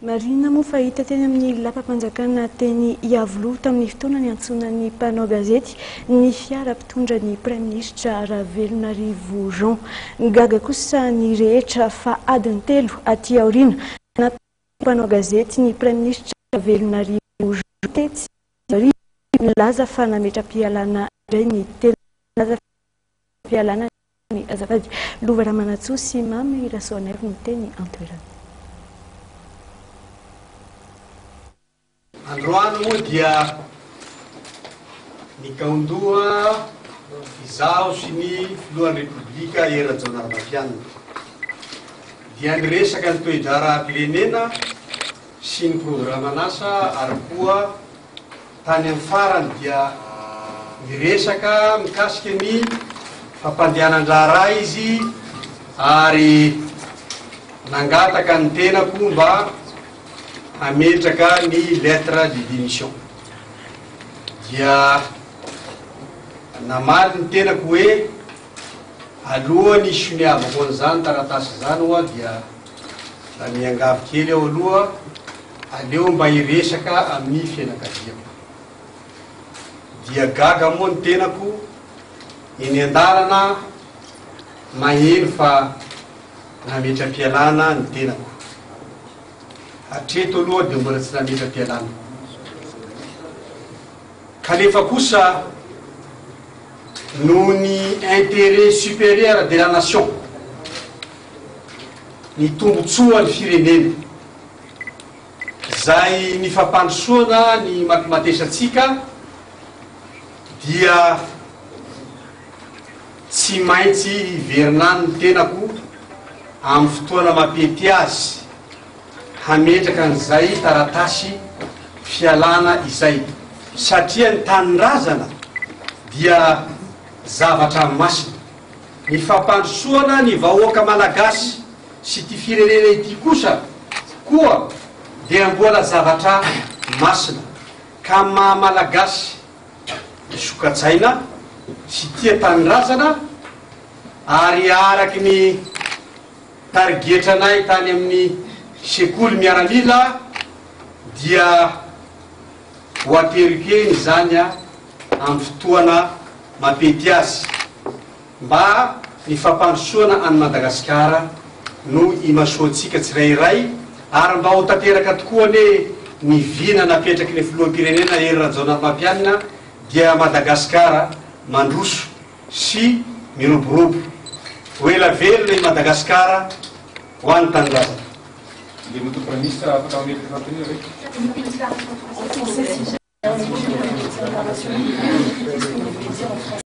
Marihina moa fa hita teny amin'ny lapam-panjakana teny Iavoloha tamin'ny fotoana niantsoana ny mpanao gazety ny fiara mpitondra ny Praiminisitra Ravelonarivo Jean. Gaga kosa ny rehetra fa adiny telo aty aoriana nataon'ny mpanao gazety ny Praiminisitra Ravelonarivo Jean tetsy Iavoloha nilaza fa nametra-pialana indray ny tena fialana ny azafady. Lova Ramanantsoa sy Mamy Rasoanaivo no teny an-toerana. Androany moa dia nikaondoha izaho sy ny Filohan'ny Repoblika Hery Rajaonarimampianina. Dia niresaka ny toe-draharaham-pirenena sy ny programan'asa ary koa Tany amin'ny farany dia niresaka mikasika ny fampandehanan-draharaha izy ary nangataka ny tenako mba hametraka ny lettre de démission. Dia namaly ny tenako hoe alohan'ny hisoniavako an'izany taratasy izany ho'a dia mba miangavy kely aho aloha. Aleo mba hiresaka amin'ny fianakaviako. Dia gaga moa ny tenako eny an-dalana maheno fa nametra-pialana ny tenako. Hatreto aloha dia mbola tsy nametra-pialana. Kanefa kosa noho ny intérêt supérieur de la nation, ny tombotsoan'ny firenena, Izay ny fampandrosoana ny matimatesantsika dia tsy maintsy hiverina any ny tenako amin'ny fotoana mampety azy hametraka an'izay taratasy fialana izay satria ny tanindrazana dia zavatra masina. Ny fampandrosoana ny vahoaka malagasy sy ity firenena ity kosa koa dia mbola zavatra masina ka amin'ny maha Malagasy sokajaina sy tia tanindrazana ary araky ny tarigetranay tany amin'ny sekoly miaramila dia ho ateriko eny izany amin'ny fotoana mampety azy. Mba ny fampandrosoana an'i Madagasikara no imasoantsika tsirairay ary mba ho tanteraka tokoa anie ny vina napetraky ny Filoham-pirenena Hery Rajaonarimampianina dia Madagasikara mandroso sy miroborobo. Ho ela velona i Madagasikara ho an'ny tanindrazana. Andriamatoa Praiminisitra, afaka mametraka fanontaniana ve?